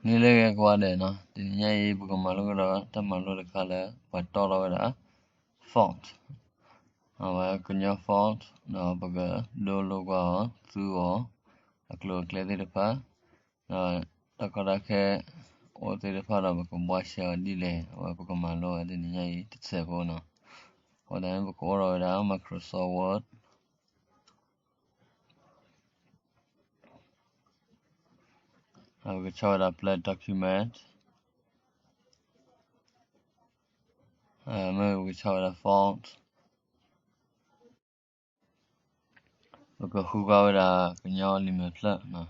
နံၤလၢအဂ့ၤကိးဂၤဒဲးနီၤ, တနံၤညါအံၤ ပကမၤလိကဒီးတၢ်မၤလိတခါလၢ ပှၤတီၢ်ထီၣ်ဝဲဒၣ် font, အဝဲကညီ font ဒီး ပကဒိလိကွၢ်အီၤ သူအီၤ အကျိၤအကျဲသ့ၣ်တဖၣ်, ဒီးတၢ်ကီတၢ်ခဲအိၣ်သ့ၣ်တဖၣ်ဒီး ပကဘှါရှဲအီၤဒ်လဲၣ်, အဝဲပကမၤလိဝဲတနံၤညါအံၤ တစဲးဖိနီၤ. အဃိသတးန့ၣ် ပကအိၣ်ထီၣ်ဝဲဒၣ် Microsoft Word, ပကဆီၣ်ဝဲဒၣ် Play Document, မ့ၢ်ပကဆီၣ်ဝဲဒၣ် Font, ပကဃုကွၢ်ဝဲဒၣ်ကညီလံာ်မဲာ်ဖျၢၣ်နီၤ.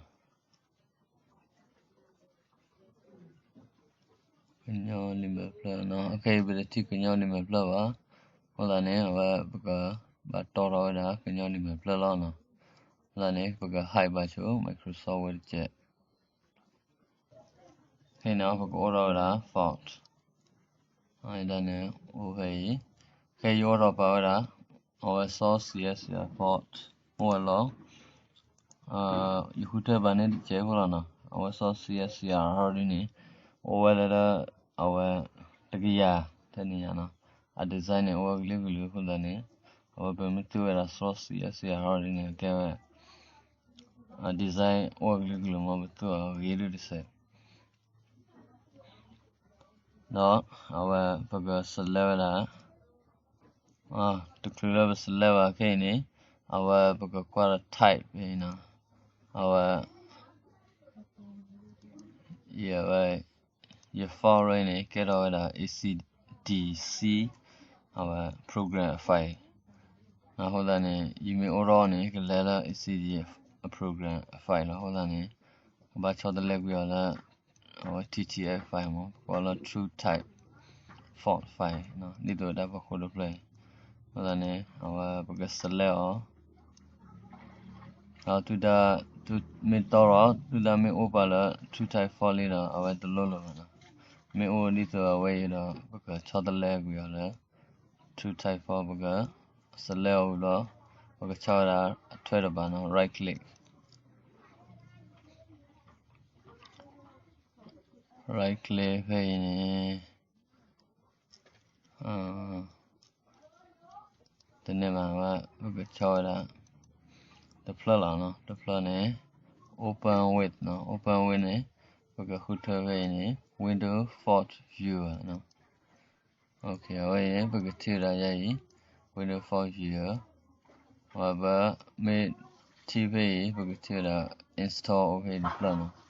ကညီလံာ်မဲာ်ဖျၢၣ်နီၤ, အခဲအံၤ ပတထံၣ်ကညီလံာ်မဲာ်ဖျၢၣ်ဘၣ်. အဃိသတးန့ၣ် အဝဲပကဘၣ်တီၢ်ထီၣ်ဝဲဒၣ်ကညီလံာ်မဲာ်ဖျၢၣ်လီၤနီၤ. အဃိသတးန့ၣ် ပက hide ဘၣ်ဆိ Microsoft Word တစဲး ခဲအံၤန့ၣ် ပကအိၣ်ထီၣ်ဝဲဒၣ် font, ဒ်န့ၣ် အိၣ်ဖဲအံၤ, ခဲအံၤယအိၣ်ထီၣ်ပာ်ဝဲဒၣ် အဝဲစီၤ CSCR font အိၣ်ဝဲလီၤ. ယဃုထၢပာ်န့ၣ်တစဲးဖိလီၤနီၤ. အဝဲစီၤ CSCR ဟီဒ်န့ၣ် အိၣ်ဝဲလၢ အဝဲ တကယၤ ထဲန့ၣ်ညါနီၤ. အ design န့ၣ် အိၣ်ဝဲကလုာ်ကလုာ်အဃိသတးန့ၣ် အဝဲပမ့ၢ်သူဝဲဒၣ်စီၤ CSCR ဟီဒ်န့ၣ် ကဲဝဲ အ design အိၣ်ဝဲကလုာ်ကလုာ်မ့ၢ် ပသူအီၤဂ့ၤဒိၣ်တစဲး ဒီးအဝဲပက select ဝဲဒၣ်, တချုးလၢပ select ဘၣ်ခဲအံၤန့ၣ် အဝဲပကကွၢ်ဒီး type ဖဲအံၤနီၤ. အဝဲ ယ ယ font အံၤန့ၣ် ကဲထီၣ်ဝဲဒၣ် ACDC အဝဲ program အ file အဃိသတးန့ၣ် ယမ့ၢ်အိၣ်ထီၣ်န့ၣ် ကလဲၤလၢ ACDC အ program အ file လီၤ. အဃိသတးန့ၣ် ကဘၣ်ဆီတလဲကွံာ်အီၤလၢ အဝဲ TTF file မ့ၢ် ပကိးလၢ TrueType font file ဒ်သိးဝဲဒၣ်ပဃိတဖျၢၣ်အံၤ. အဃိသတးန့ၣ် အဝဲပက select အီၤ ဒီး မ့ၢ်တီၢ်ဒီး သုတၢ်မ့ၢ်အိၣ်ပာ်လၢ TrueType font လံဒီး အဝဲတလိၣ်လၢၤဘၣ်နီၤ. မ့ၢ်အိၣ်ဒ်သိးအဝဲအံၤဒီး ပကဆီတလဲကွံာ်အီၤလၢ TrueType font ပက select အီၤဝံၤလီၤ. ပကဆီဝဲဒၣ်အထွဲတဘၣ်နီၤ right click, right click ဖဲအံၤန့ၣ် တန့ၢ်ဘၣ်ဝဲ ပကဆီဝဲဒၣ် တဖျၢၣ်လီၤနီၤ. တဖျၢၣ်န့ၣ် open with နီၤ. Open with န့ၣ် ပကဃုထၢဖဲအံၤန့ၣ် Windows Font Viewer နီၤ. အဝဲအံၤ ပကထံၣ်ဝဲဒၣ်ယၤအံၤ Windows Font Viewer, အဝဲပမ့ၢ်ထံၣ်ဖဲအံၤ ပကထံၣ်ဝဲဒၣ် install အိၣ်ဖဲအံၤတဖျၢၣ်နီၤ.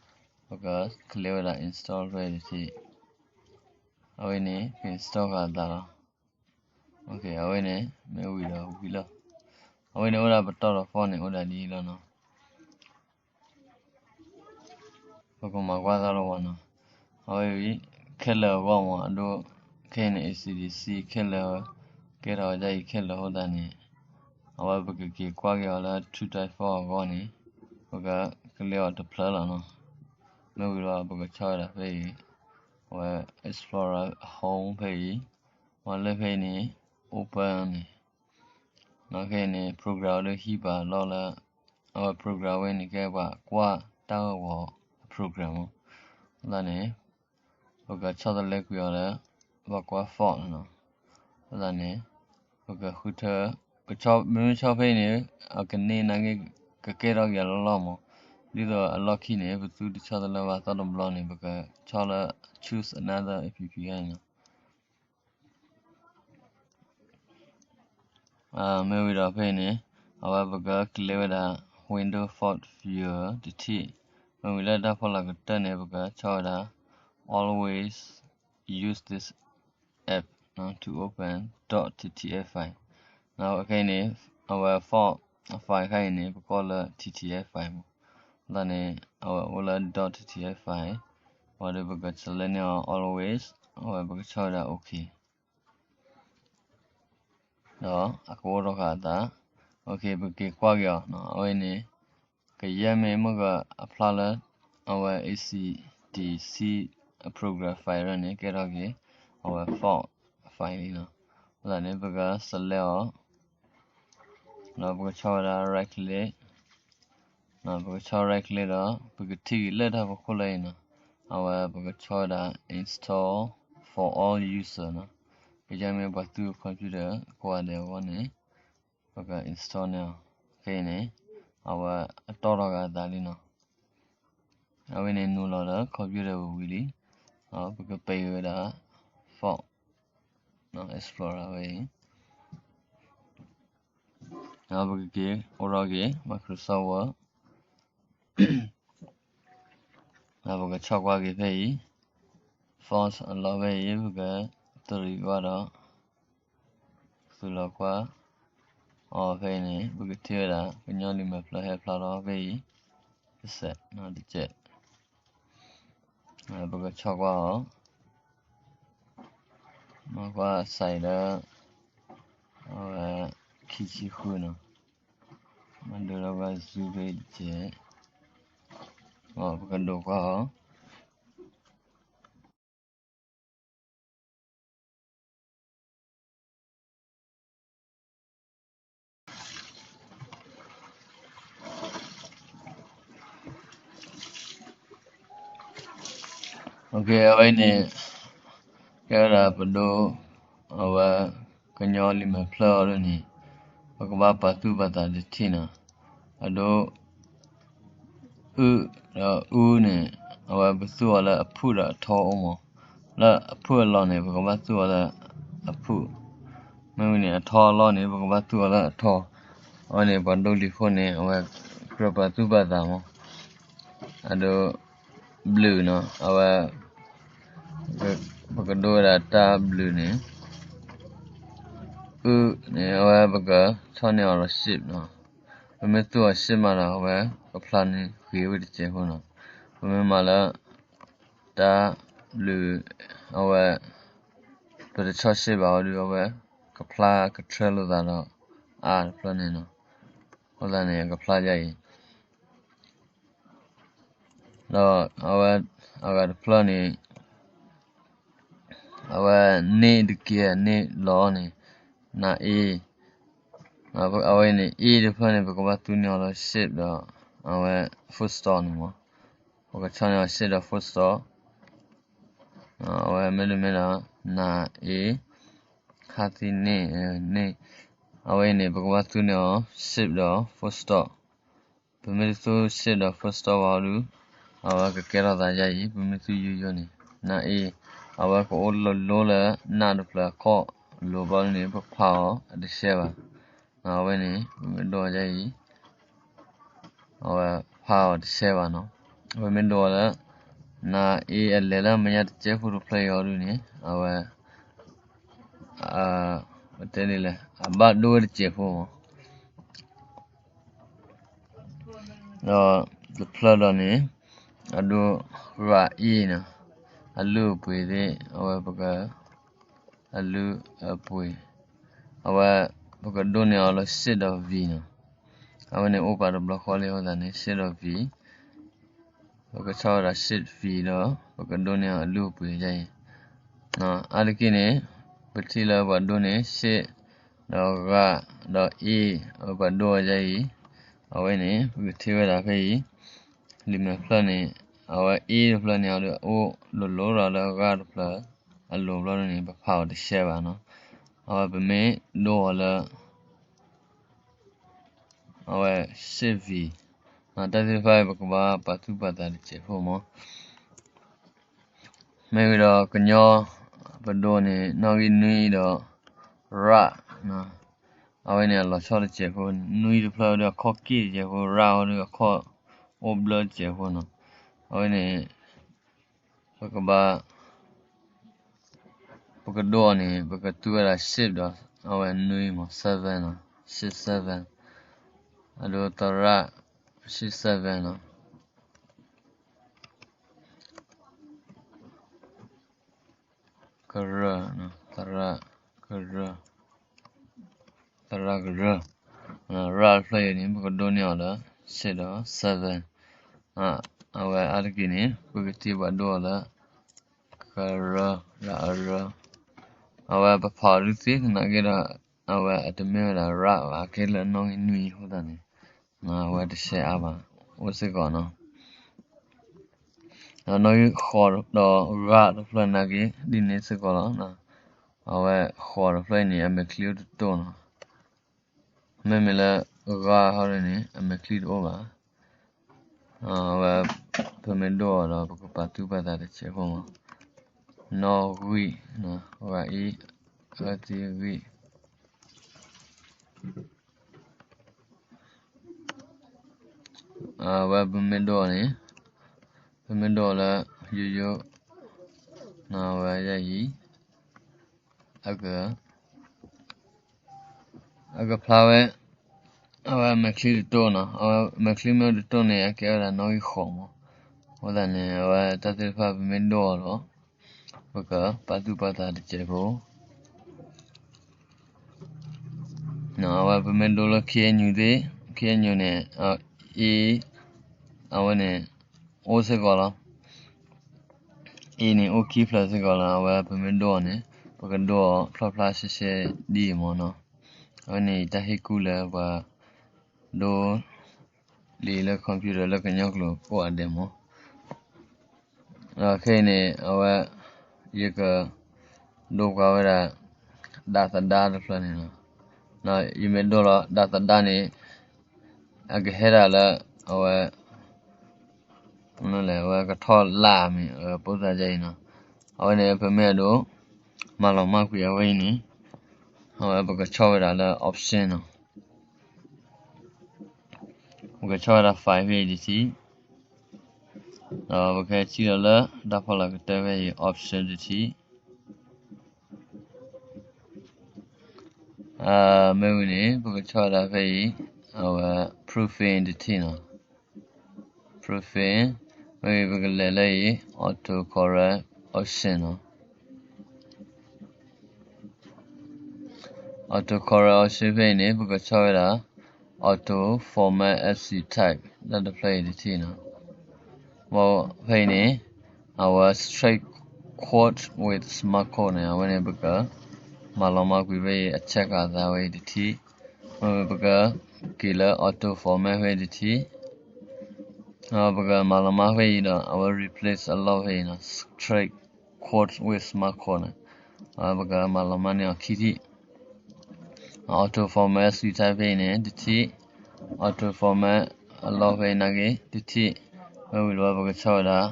ပက click ဝဲဒၣ် install ဖဲအံၤတထံၣ်, အဝဲန့ၣ် က install ဃာ်အသးလီၤ. အဝဲန့ၣ် မ့ၢ်ဝံၤဒီးဝံၤလီၤ. အဝဲန့ၣ်အိၣ်ဒၣ်ပတီၢ်ဒီး font န့ၣ် အိၣ်ဒၣ်ဒ်အံၤလီၤနီၤ. ပကမၤကွၢ်သးလီၤဝဲနီၤ. အဝဲအံၤ ခဲလၢာ်အဂီၢ်မ့ၢ် အဒိ ခဲအံၤန့ၣ် ACDC ခဲလၢာ် ကဲထီၣ်ဝဲဒၣ်အံၤခဲလၢာ်အဃိသတးန့ၣ် အဝဲပကက့ၤကွၢ်က့ၤအီၤလၢ TrueType font အဂီၢ်န့ၣ် ပက click အီၤတဖျၢၣ်လီၤနီၤ. မ့ၢ်ဝံၤဒီး ပကဆီဝဲဒၣ်ဖဲအံၤ အဝဲ Explorer Home ဖဲအံၤ ဝံၤလၢဖဲအံၤန့ၣ် open န့ၣ် ခဲအံၤန့ၣ် program အိၣ်လၢဟံၣ်ပာ်လီၢ်လၢ အဝဲ program ဝဲန့ၣ် ကဲပှၤကွၢ်တၢ်ဂီၤအ program မ့ၢ် အဃိသတးန့ၣ် ပကဆီတလဲကွံာ်အီၤလၢ ပှၤကွၢ် font နီၤ. အဃိသတးန့ၣ် ပကဃုထၢ ပဆီ မ့မ့ၢ်ဆီဖဲအံၤန့ၣ် အကန့ၢ်နာ်က့ ကကဲထီၣ်က့ၤအလီၢ်လီၢ်မ့ၢ် ဒ်သိးအလီၢ်ခံန့ၣ် ပသူတဆီတလဲဘၣ်သီတဘျီန့ၣ် ပကဆီလၢ choose another app န့ၣ် မ့ၢ်ဝံၤဒီးဖဲအံၤန့ၣ် အဝဲပက click ဝဲဒၣ် Windows Font Viewer တထံၣ်, မ့ၢ်ဝံၤလၢတၢ်ဖီလာ်ကတၢၢ်န့ၣ် ပကဆီဝဲဒၣ် always use this app to open dot T T F file. ခဲအံၤန့ၣ် အဝဲ font file ခဲအံၤန့ၣ် ပကိးလၢ T T F file မ့ၢ် အဃိသတးန့ၣ် အဝဲအိၣ်လၢ dot T T F file ဝံၤဒီးပက select န့ၢ်အီၤ always အဝဲပကဆီဝဲဒၣ် OK ဒီးအကအိၣ်ထီၣ်ဃာ်အသး, OK ပက့ၤကွၢ်က့ၤအီၤ, အဝဲန့ၣ် ကယဲၢ်မ့ၢ်မ့ၢ်က apply လၢ အဝဲ A C D C အ program file န့ၣ် ကဲထီၣ်က့ၤ အဝဲ font file လံနီၤ, အဃိသတးန့ၣ် ပက select အီၤ ဒီးပကဆီဝဲဒၣ် right click, ပကဆီ right click ဒီး ပကထံၣ်က့ၤလၢတၢ်ဖီခိၣ်လၢအံၤနီၤ, အဝဲပကဆီၣ်ဝဲဒၣ် install for all user နီၤ. ကယဲၢ်မ့ၢ်ပှၤသူ computer ကိးဂၤဒဲးအဂီၢ်န့ၣ် ပက install န့ၢ်အီၤ. ဖဲအံၤန့ၣ် အဝဲအတီၢ်ထီၣ်က့ၤအသးလံနီၤ. အဝဲန့ၣ်နုာ်လီၤလၢ computer ပူၤဝံၤလံ, ပကပ့ၤဝဲဒၣ် Fog Explorer ဝဲအံၤ, ပကက့ၤအိးထီၣ်က့ၤ Microsoft Word, ပကဆီၣ်ကွၢ်က့ၤဖဲအံၤ, font အလီၢ်ဖဲအံၤ ပကတရံးကွၢ်ဒီး သူၣ်လီၤကွၢ်အီၤဖဲအံၤန့ၣ် ပကထံၣ်ဝဲဒၣ် ကညီလံာ်မဲာ်ဖျၢၣ်ဟဲဖျါထီၣ်ဖဲအံၤ တစဲးနီၤ တစဲး, ပကဆီၣ်ကွၢ်အီၤ, မၤကွၢ်အစးအံၤလၢ အဝဲ ခံဆံဃုနီၤ, မၤဒုးလီၤကွၢ် zoom ဖဲအံၤတစဲး, ပကဒိးကွၢ်အီၤ. Okay, အဝဲန့ၣ် ကဲဝဲဒၣ်ပဒိ အဝဲ ကညီလံာ်မဲာ်ဖျၢၣ်အီၤဒ်န့ၣ် ပကဘၣ်ပာ်သူၣ်ပာ်သးတထံၣ်နီၤ, အဒိ အု ဒီးအူန့ၣ် အဝဲပသူၣ်အီၤလၢအဖုၣ်ဒီးအထီအိၣ်မး, လၢအဖုၣ်အလီၢ်န့ၣ် ပကဘၣ်သူၣ်အီၤလၢအဖုၣ်, မ့ၢ်ဝံၤန့ၣ် အထီအလီၢ်န့ၣ် ပကဘၣ်သူၣ်အီၤလၢအထီ, အဝဲန့ၣ် ပှၤဒိလံာ်ခိၣ်န့ၣ် အဝဲကြၢးပာ်သူၣ်ပာ်သးမး, အဒိ ဘျုးနီၤ, အဝဲ ပကဒိဝဲဒၣ်တၢ်ဘျုးန့ၣ်, အုန့ၣ် အဝဲပကဆီၣ်န့ၢ်အီၤဒီး shift နီၤ, ပမ့ၢ်သူၣ်အီၤ shift မးဒီး အဝဲကဖျါန့ၣ်ဂ့ၤဝဲတစဲးဖိနီၤ, ပမ့ၢ်မၤလၢ တၢ်ဘျုး အဝဲ ပတဆီၣ် shift ဘၣ်အီၤဒီး အဝဲကဖျါကထြၢလိာ်သးဒီး အါတဖျၢၣ်န့ၣ်နီၤ, အဃိသတးန့ၣ် အကဖျါဒ်အံၤ ဒီးအဝဲ အဂၤတဖျၢၣ်န့ၣ် အဝဲန့ၢ်တက့ၢ် န့ၢ်လီၤန့ၣ် န A, အဝဲန့ၣ် A တဖျၢၣ်န့ၣ် ပကဘၣ်သူန့ၢ်အီၤလၢ shift ဒီး အဝဲ full stop န့ၣ်မး, ပကဆီၣ်န့ၢ်အီၤ shift ဒီး full stop, အဝဲမ့တမ့ၢ်ဒီး န A ခါသံန့ၢ် န့ၢ်, အဝဲအံၤန့ၣ် ပကဘၣ်သူန့ၢ်အီၤ shift ဒီး full stop, ပမ့ၢ်တသူ shift ဒီး full stop ဘၣ်အီၤဒီး အဝဲကကဲထီၣ်သးဒ်အံၤ, ပမ့ၢ်သူယိယိန့ၣ် န A အဝဲကအိၣ်လိၤလိၤလၢ နတဖျၢၣ်အခီၣ်လိၤဘျီန့ၣ် ပဖးအီၤအတဆှဲဘၣ်, အဝဲန့ၣ် ပမ့ၢ်ဒိအီၤဒ်အံၤ အဝဲဖးအီၤတဆှဲဘၣ်နီၤ, ပမ့ၢ်ဒိအီၤလၢ န A အလဲၤလၢမဲာ်ညါတစဲးဖိတဖျၢၣ်အံၤအီၤဒ်န့ၣ် အဝဲ ပတဲဒ်လဲၣ် အဘၣ်ဒိဝဲတစဲးဖိမး, ဒီးတဖျၢၣ်ဒီးန့ၣ် အဒိ ဂၤအံၤနီၤ, အလုၢ်အပှ့ၤသ့ၣ် အဝဲပက အလုၢ်အပှ့ၤ, အဝဲ ပကဒိန့ၢ်အီၤလၢ shift ဒီး V နီၤ, အဝဲန့ၣ်အိၣ်ပာ်တဘျီဃီလံအဃိသတးန့ၣ် shift ဒီး V ပကဆီၣ်ဝဲဒၣ် shift V ဒီး ပကဒိန့ၢ်အီၤအလုၢ်အပှ့ၤဒ်အံၤ, အါတက့ၢ်န့ၣ် ပထံၣ်လၢပှၤဒိန့ၢ် shift ဒီး ဂၤ ဒီး A အဝဲပှၤဒိအီၤဒ်အံၤ, အဝဲန့ၣ် ပကထံၣ်ဝဲဒၣ်ဖဲအံၤ လံာ်မဲာ်ဖျၢၣ်န့ၣ် အဝဲ A တဖျၢၣ်န့ၣ် အီၤဒီးအိၣ်လိၤလိၤဒီးလၢ ဂၤ တဖျၢၣ်အလိၤဘျီန့ၣ် ပဖးအီၤတဆှဲဘၣ်နီၤ, အဝဲပမ့ၢ်ဒိအီၤလၢ အဝဲ shift V တၢ်သ့ၣ်တဖၣ်အံၤ ပကဘၣ်ပာ်သူၣ်ပာ်သးတစဲးဖိမး, မ့ၢ်ဝံၤဒီးကညီပဒိန့ၣ် နီၣ်ဂံၢ်နွံဒီး ရၣ်, အဝဲန့ၣ်အလီၤဆီတစဲးဖိ, နွံတဖျၢၣ်ဒီးအခီၣ်က့ၣ်တစဲးဖိ, ရၣ်အီၤဒီးအခီၣ်အိၣ်ဘျၢတစဲးဖိနီၤ, အဝဲန့ၣ် ပကဘၣ် ပကဒိအီၤန့ၣ် ပကသူဝဲဒၣ် shift ဒီး အဝဲနွံမး seven နီၤ, shift seven, အဒိသရၣ် shift seven နီၤ, ကရၢ, သရၣ်ကရၢ, သရၣ်ကရၢ, ရၣ်တဖျၢၣ်အံၤန့ၣ် ပကဒိန့ၢ်အီၤလၢ shift ဒီး seven, အဝဲအါတက့ၢ်န့ၣ် ပကထံၣ်ပှၤဒိအီၤလၢ ကရၢ, ရၣ်အရၢ, အဝဲပဖးအီၤဒုးသ့သနာ်က့ဒီး အဝဲအတမ့ၢ်ဝဲဒၣ်ရၣ်ဘၣ် အကဲလၢနီၣ်ဂံၢ်နွံအဃိသတးန့ၣ် အဝဲတဆှဲအါဘၣ် အိၣ်စ့ၢ်ကီးနီၤ. နီၣ်ဂံၢ်ဃိးဒီးဂၤတဖျၢၣ်နာ်က့ ဒ်န့ၣ်စ့ၢ်ကီးလီၤ. အဝဲဃိးတဖျၢၣ်အံၤန့ၣ် အမဲာ်ချံအိၣ်တတိၢ်နီၤ. မ့မ့ၢ်လၢဂၤဟီဒ်န့ၣ် အမဲာ်ချံတအိၣ်ဘၣ်. အဝဲ ပမ့ၢ်ဒိအီၤဒီး ပကပာ်သူၣ်ပာ်သးတစဲးဖိမး. နီၣ်ဂံၢ်, ဂၤအံၤ, ဂၤသံဂံၢ် အဝဲပမ့ၢ်ဒိအီၤန့ၣ် ပမ့ၢ်ဒိအီၤလၢ ယိယိ နီၣ်ဝဲယဲအံၤ အကဖျါဝဲ အဝဲမဲာ်ချံတတိၢ်နီၤ. အဝဲမဲာ်ချံမ့ၢ်တတိၢ်န့ၣ် အကဲဝဲဒၣ်နီၣ်ဂံၢ်ဃိးမး. အဃိသတးန့ၣ် အဝဲတၢ်သ့ၣ်တဖၣ်ပမ့ၢ်ဒိအီၤဒီး ပကပာ်သူၣ်ပာ်သးတစဲးဖိ အဝဲပမ့ၢ်ဒိလၢ KNU သ့ၣ်, KNU န့ၣ် အ အဝဲန့ၣ် အိၣ်စ့ၢ်ကီးလီၤ. အံၤန့ၣ် အိၣ်ခံဖျၢၣ်စ့ၢ်ကီးလီၤ. အဝဲပမ့ၢ်ဒိအီၤန့ၣ် ပကဒိအီၤဖျါဖျါရှဲရှဲဒ်အံၤမးနီၤ. အဝဲန့ၣ် ယတၢ်ဟ့ၣ်ကူၣ်လၢပှၤဒိလံာ်လၢ computer လၢကညီကျိာ်ကိးဂၤဒဲးမး. ဒီးခဲအံၤန့ၣ် အဝဲ ယက ဒိကွၢ်ဝဲဒၣ် ဒးသဒါတဖျၢၣ်န့ၣ်လီၤ. ယမ့ၢ်ဒိလီၤဒးသဒါန့ၣ် အကဟဲဒၣ်လၢ အဝဲ အဝဲကထီၣ်လၢ်မ့ၢ် အဝဲပိာ်သးဒ်အံၤနီၤ. အဝဲန့ၣ် ပမ့ၢ်အဲၣ်ဒိး မၤလီၤမၢ်ကွံာ်အဝဲအံၤန့ၣ် အဝဲပကဆီၣ်ဝဲဒၣ်လၢ option နီၤ. ပကဆီၣ်ဝဲဒၣ် file ဖဲအံၤတထံၣ်, ဒီးပကဟဲထံၣ်လီၤလၢတၢ်ဖီလာ်ကတၢၢ်ဖဲအံၤ option တထံၣ်. မ့ၢ်ဝံၤန့ၣ် ပကဆီၣ်ဝဲဒၣ်ဖဲအံၤ အဝဲ proofing တထံၣ်နီၤ. Proofing မ့ၢ်ဝံၤပကလဲၤလၢအံၤ auto correct option နီၤ. Auto correct option ဖဲအံၤန့ၣ် ပကဆီၣ်ဝဲဒၣ် auto format as you type တၢ်တဖျၢၣ်အံၤတထံၣ်နီၤ. ဖဲအံၤန့ၣ် အဝဲ straight quote with smart code န့ၣ် အဝဲန့ၣ်ပက မၤလီၤမၢ်ကွံာ်ဖဲအံၤ အ check အသးဝဲအံၤတထံၣ်. မ့ၢ်ဝံၤပကက့ၤလၢ auto format ဖဲအံၤတထံၣ်. ပကမၤလီၤမၢ်ဖဲအံၤဒီး အဝဲ replace အလီၢ်ဖဲအံၤနီၤ straight quote with smart code န့ၣ် အဝဲပကမၤလီၤမၢ်န့ၢ်အီၤခံထံၣ်. auto format as you type ဖဲအံၤန့ၣ် တထံၣ်, auto format အလီၢ်ဖဲအံၤနာ်က့ တထံၣ်. မ့ၢ်ဝံၤလီၤပကဆီၣ်ဝဲဒၣ်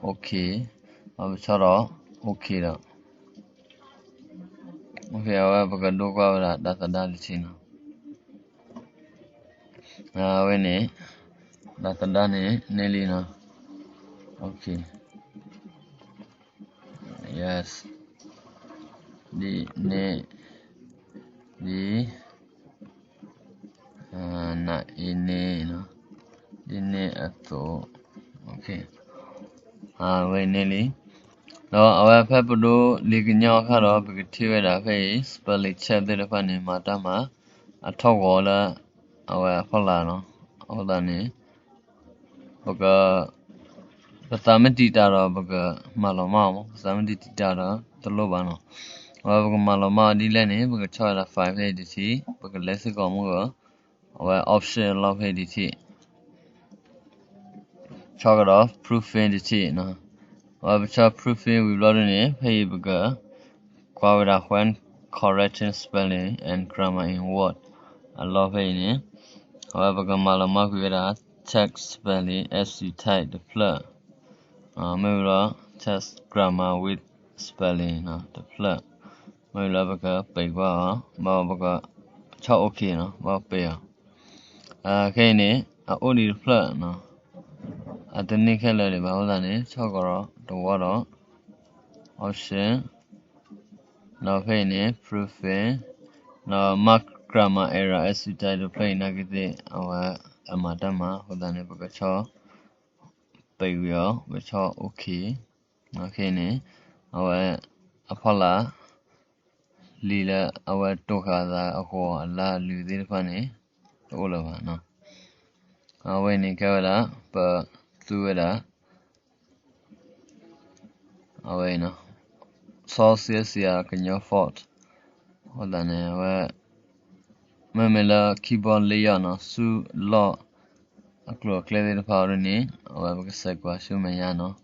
OK, ပဆီၣ်ဒီး OK ဒီး အဝဲပကဒိကွၢ်ဝဲဒၣ်ဒးသဒါတထံၣ်နီၤ. အဝဲန့ၣ် ဒးသဒါန့ၣ် န့ၢ်လံနီၤ. Yes, ဒ်န့ၣ် ဒ် နအံၤန့ၣ် ဒ်န့ၣ်အသိး အဝဲန့ၣ်လံ. ဒီးအဝဲဖဲပဒိလံာ်ကညီအခါဒီး ပကထံၣ်ဝဲဒၣ်ဖဲအံၤ spelling check သ့ၣ်တဖၣ်န့ၣ် မၤတၢ်မၤ အထီၣ်ဂီၤလၢ အဝဲအဖီလာ်နီၤ. အဃိသတးန့ၣ် ပက ပသးမ့ၢ်တံာ်တာ်ဒီး ပကမၤလီၤမၢ်အီၤမး, ပသးမ့ၢ်တံာ်တာ်ဒီးတလိၣ်ဘၣ်နီၤ. အဝဲပကမၤလီၤမၢ်အီၤဒ်လဲၣ်န့ၣ် ပကဆီၣ်ဝဲဒၣ် file ဖဲအံၤတထံၣ်, ပကလဲၤစ့ၢ်ကီးမုၢ်ဂီၤ အဝဲ option အလီၢ်ဖဲအံၤတထံၣ် ဆီၣ်ကဒီး proofing တထံၣ်နီၤ. အဝဲပဆီၣ် proofing ဝံၤဘျီဒ်န့ၣ် ဖဲအံၤပက ကွၢ်ဝဲဒၣ် when correcting spelling and grammar in Word အလီၢ်ဖဲအံၤန့ၣ် အဝဲပကမၤလီၤမၢ်ကွံာ်ဝဲဒၣ် check spelling as you type တဖျၢၣ်, မ့ၢ်ဝံၤလီၤ check grammar with spelling တဖျၢၣ်, မ့ၢ်ဝံၤလီၤပကပံာ်ကွၢ်အီၤ, ဘၣ်ပကဆီၣ် OK နီၤ, ဘၣ်ပံာ်အီၤ. ခဲအံၤန့ၣ် အအိၣ်ဒံးတဖျၢၣ်နီၤ, အတန့ၢ်ခဲလၢာ်ဒံးဘၣ်အဃိသတးန့ၣ် ဆီၣ်ကဒီးတဝီဒီး option ဒီးဖဲအံၤန့ၣ် proofing ဒီး mark grammar error as you type တဖျၢၣ်အံၤနာ်က့သ့ၣ် အဝဲအမၤတၢ်မၤအဃိသတးန့ၣ် ပကဆီၣ် ပံာ်ကွံာ်အီၤ, ပဆီၣ် OK. ခဲအံၤန့ၣ် အဝဲအဖီလာ် လံာ်လၢအဝဲတိာ်ဃာ်အသးအဂီၤအလါအလုာ်သ့ၣ်တဖၣ်န့ၣ် တအိၣ်လၢၤဘၣ်နီၤ. အဝဲန့ၣ်ကဲဝဲဒၣ် ပသူဝဲဒၣ် အဝဲ စီဆှံစရာ ကညီ font အဃိသတးန့ၣ် အဝဲ မ့မ့ၢ်လၢ keyboard layout နီၤ, ဆူလီၢ်အကျိၤအကျဲသ့ၣ်တဖၣ်အံၤဒ်န့ၣ် အဝဲပကစဲးကွၢ်ဆူမဲာ်ညါနီၤ.